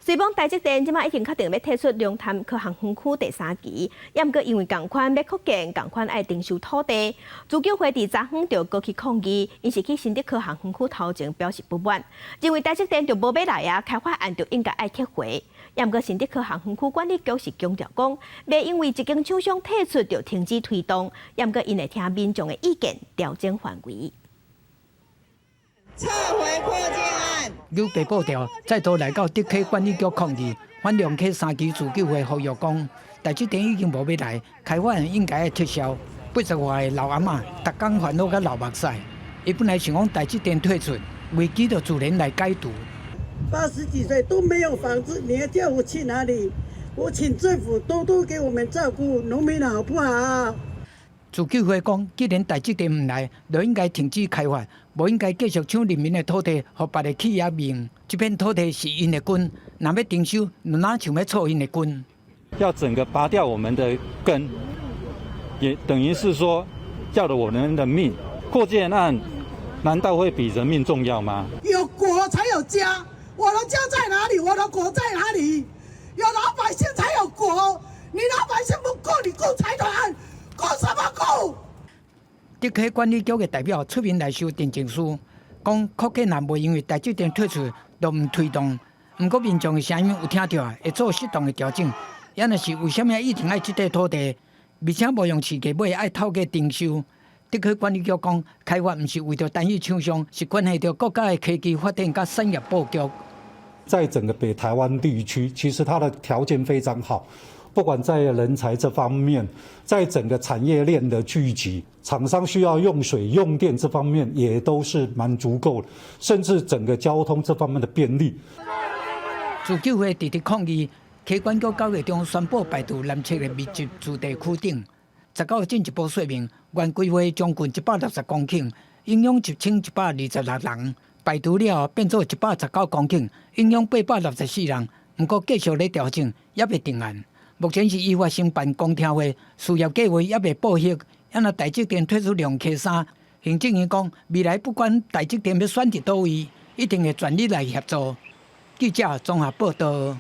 雖講台積電這馬已經確定欲退出龍潭科學園區第三期，也毋過因為仝款欲擴建，仝款愛徵收土地，自救會佇昨昏就閣去抗議，𪜶是去新竹科學園區頭前表示不滿，認為台積電就無欲來啊，開發案就應該愛撤回。也毋過新竹科學園區管理局是強調講，袂因為一間廠商退出就停止推動，也毋過𪜶會聽民眾的意見，調整範圍。撤回擴建案。扭白布條，再度來到竹溪管理局抗議，反龍溪三期自救會呼籲講，台積電已經無欲來，開發案應該愛撤銷。80外歲老阿嬤，逐工煩惱甲流目屎。伊本來想講台積電退出，危機就自然來解除。 80幾歲都沒有房子，你要叫我去哪裡？我請政府多多給我們照顧農民好不好？自救會講，既然台積電毋來，就應該停止開發，無應該繼續搶人民的土地，予別个企業用。這片土地是𪜶的根，若欲徵收，就若像欲挫𪜶的根。要整個拔掉我們的根，也等於是說要了我們的命。擴建案難道會比人命重要嗎？有國才有家，我的家在哪裡？我的國在哪裡？有老百姓才有國，你老百姓不顧，你顧財團，顧什麼顧？竹溪管理局的代表出面來收陳情書，講擴建案袂因為台積電退出就毋推動。毋過民眾的聲音有聽著，會做適當的調整。抑若是為啥物一定愛這塊土地，而且無用市價買，愛透過徵收。竹溪管理局講，開發毋是為著單一廠商，是關係著國家的科技發展佮產業布局。在整個北台灣地區，其實它的條件非常好，不管在人才這方面，在整個產業鏈的聚集，廠商需要用水用電這方面，也都是蠻足夠的，甚至整個交通這方面的便利。自救會直直抗議，溪管局9月中宣布排除南側的密集住宅區頂。19號進一步說明，原規劃將近160公頃，影響1126人。排除了後變做119公頃，影響864人。毋過繼續咧調整，猶未定案。目前是依法申辦公聽會，事業計劃猶未報核。若台積電退出龍溪三，行政院講未來不管台積電欲選佇佗位，一定會全力來協助。記者綜合報道。